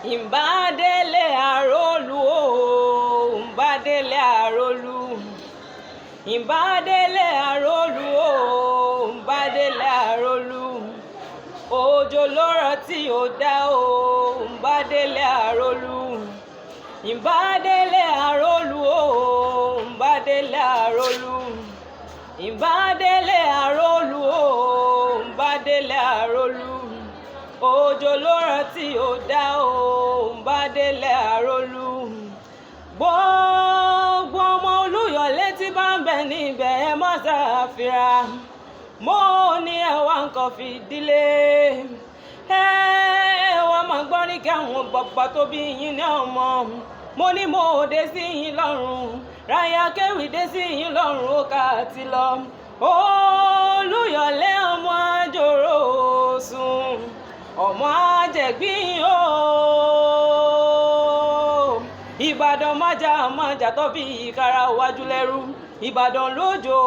Ìbádélé àrólù o, ìbádélé àrólù. Ìbádélé àrólù o, ìbádélé àrólù. Òjò ló rọ̀ tí ò dá o, ìbádélé àrólù. Ìbádélé àrólù o, ìbádélé àrólù. Ìbádélé àrólù o, ìbádélé àrólù. Òjò ló rọ̀ tí ò dá o, ìbádélé àrólù. Gbogbo ọmọ Olúyọ̀lé tí bá ń bẹ níbẹ̀, ẹ má ṣàfihàn. Mo ní ẹ wá nǹkan fìdílé. Ẹ wá máa gbọ́ ní kí àwọn bàbá tó bí yín ní ọmọ. Mo ní mo dé sí yín lọ́rùn. Ráyà kéwì dé sí yín lọ́rùn ó ká ti lọ. Olúyọ̀lé ọmọ àjòrò sùn, ọmọ àjẹgbín o. Ìbàdàn májà májà tó fi ìkara wájú lẹ́rú. Ìbàdàn lójó,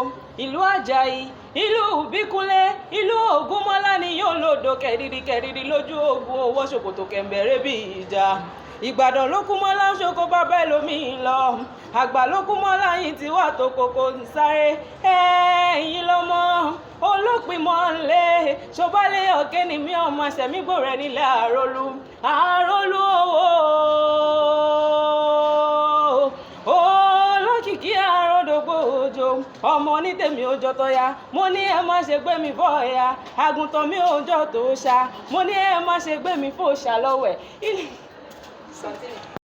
ìlú Àjàyí, ìlú Bíkúnlé, ìlú Ògúnmọ́lá ni yóò lòdò kẹ̀rìrì kẹ̀rìrì lójú ogun, owó ṣòkòtò kẹ̀m̀bẹ̀rẹ̀ bí ìjà. Ìbàdàn ló kú mọ́lá ṣoko bàbá ẹlòmíì lọ. Àgbà ló kú mọ́lá yìí ti wà tó kókó ń sáré. Ẹ̀yin lọ́mọ olópin mọ́ ń lé. Ṣọbalẹ̀ ọ̀kẹ́ ni mí, ọmọ àṣẹmígbò rẹ̀ nílẹ̀ àrólú. Àrólú owó olókìkí àròdògbò òjò, ọmọ onítèmi òjò tọ́ya. Mo ní ẹ má ṣe gbé mi fọ́ ẹ̀yà àgùntàn mi òjò tó ṣá. Mo ní ẹ má ṣe gbé mi fò ṣá lọ́wẹ̀.